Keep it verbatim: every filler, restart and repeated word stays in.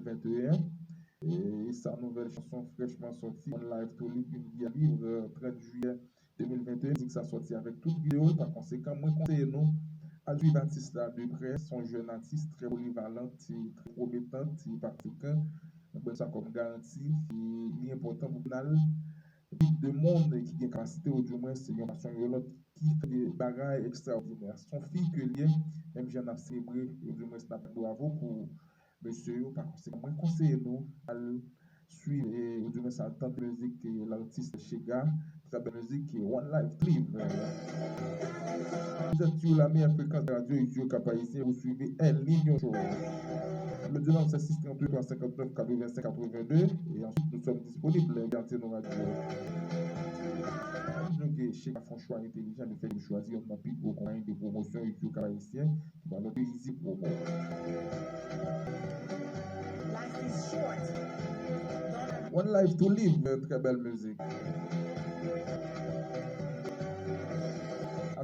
venteyen. E sa nouvèl chanson frèchman sòti, One Life to Live, Une Vie à Vivre, trant jiyè de mil venteyen. Mizik sa sòti avèk tout videyo l. Pa konsekan, mwen konseye nou al swiv atis la de prè. Se yon jèn atis trè polivalan, ki trè pwometan, ki pa konsekan. Mwen pran sa kòm garanti, ki li enpòtan pou n al de moun ki gen kapasite, oudimwen se yon fason yon lòt, ki fè de bagay ekstraòdinè. Se yon fi ke l ye, menm jan n ap selebre, oudimwen n ap bat bravo pou mesye yo. Pa konsekan, mwen konseye nou al swiv, e, oudimwen al tande mizik, e, latis Chega, ki t ap bay mizik, e, One Life to Live. Vous êtes sur la meilleure fréquence de radio ici au Cap-Haïtien, vous suivez El Niño Show. Le deux neuf sept six trente-huit trois cinquante-neuf quatre-vingt-cinq quatre-vingt-deux, et ensuite nous sommes disponibles via Antenor Radio. Nou ke Chega fè yon chwa entelijan, le fè ke l chwazi youn nan pi gwo konpayi de pwomosyon ici au Cap-Haïtien, ki ba lòt Easy Promo. One Life to Live, trè bèl mizik.